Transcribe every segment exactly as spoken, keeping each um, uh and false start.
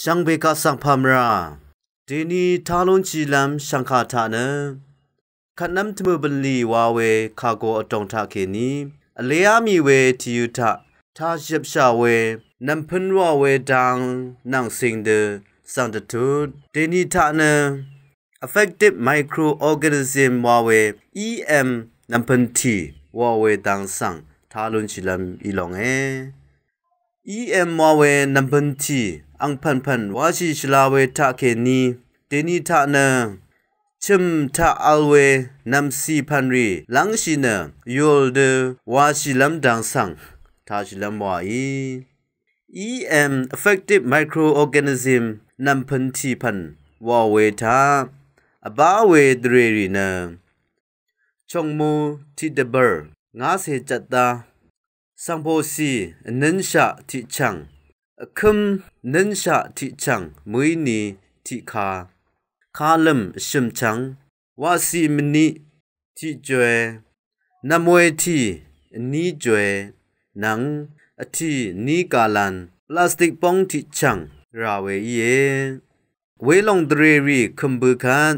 Shvngbe kaq svng pàmvrà dèni tá lúnshìlv́m shv̀ngkà taq nø kvtnv́m tvmø̀ bv̀nlì wa we kàgò vdòng taqkèní vleá mì we tìyø̄ taq tāshøpshà we nv̀mpø̄n wa we dang nvng cìng dø svng dvtut dèni taq nø effective microorganism wa we E M nv̀mpø̄n tì wa we dang svng tá lúnshìlv́m í longe. E M wa we nv̀mpø̄n tì angpv̀npv̀n wáshì shvla we taqkèní dèni taq nø chø̀m taq vl we nv̀mcì pv̀nrì lv́ngshì nø yùl dø wáshìlv́m dang svng tāshìlv́m wàí. E M effective microorganism nv̀mpø̄n tì pv̀n wa we taq vbá we dvrèrì nø chongmu tiqdvbø̀r ngacè jvtdá svngpòcì vnǿnshaq tiqchv̀ng, vkǿm vnǿnshaq tiqchv̀ng mø̀íni tiqka, kalø̀m vshø̀mchv̀ng, waqcì mvniq tiqjoe, nv̀mwe tì vní joe nvng vtì vní galan plastik bóng tiqchv̀ng rà we íe. Welòng dvrèrì kø̀m bø kvt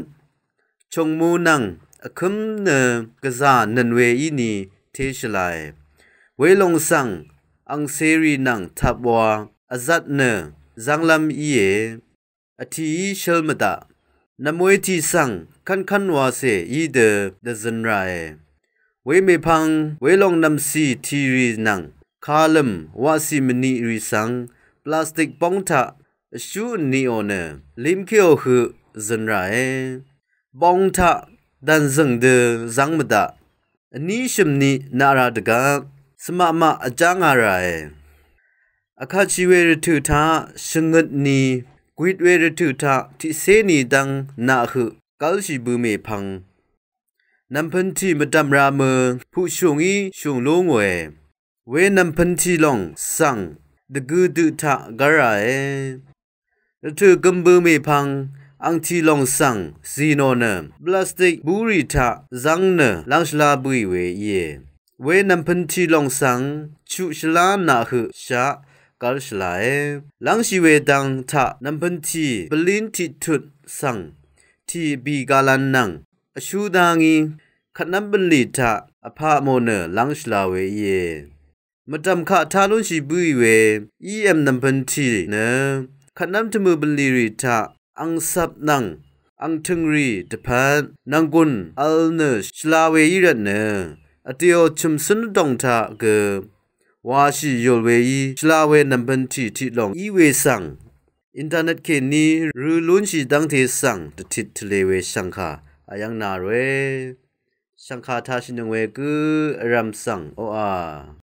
chongmu nvng vkǿm nø gvzà nø̀n we íni té shvlae. Welòng svng angcèrì nvng tvp wa vzvt nø zv́nglv́m íe. Vtìí shøl mvdaq. Nv̀mwe tì svng kv́nkv́n wacè í dø dvzøn ràe. Wemèpvng welòng nv̀mcì tìrì nvng kalø̀m waqcì mvniqrì svng plastik bóng taq vshú vniqò nø limkéò høq zøn ràe. Bóng taq dv̀nzø̀ng dø zv́ng mvdaq. Vní shø̀mni naq ra dvgvp svmaqmaq vjá nga ràe. Vkatshì we rvtø̀ taq shvngøt ni, gwit we rvtø̀ taq tiqcé ni dv́ng naq høq gv́lshì bø mèpvng nv̀mpø̄n tì mvdv̀m ra mø puqshùng í shùng lú ngòe. We nv̀mpø̄n tì lòng svng dvgø døq taq gv́l ràe. Rvtø̀ gøm bø mèpvng angtì lòng svng zì nò nø plastik búrì taq zv́ng nø lv́ng shvlá bøì we íe. We nv̀mpø̄n tì lòng svng chuq shvlá naq høq shaq gv́l shvlae. Lv́ngshì we dang taq nv̀mpø̄n tì bvlín tiqtut svng tì bì galan nvng vshú dá ngí kvtnv́m bv̀nlì taq vpaq mò nø lv́ng shvla we íe. Mvdv̀m kaq tá lúnshì bǿì we E M nv̀mpø̄n tì nø kvtnv́m tvmø̀ bv̀nlì rì taq angcvp nvng angtø̀ngrì dvpvt nv̀nggùn vl nø shvla we í rvtnø vdèò chø̀mcǿn vdòng taq gø wàshì yùl we í shvla we nv̀mpø̄n tì tiq lòng í we svng internet kèní rø lúnshì dv́ngte svng dvtit tvlē we shv̀ngkà vyv́ng na ròe. Shv̀ngkà tāshìnøng we gǿ vrv̀m svng oqà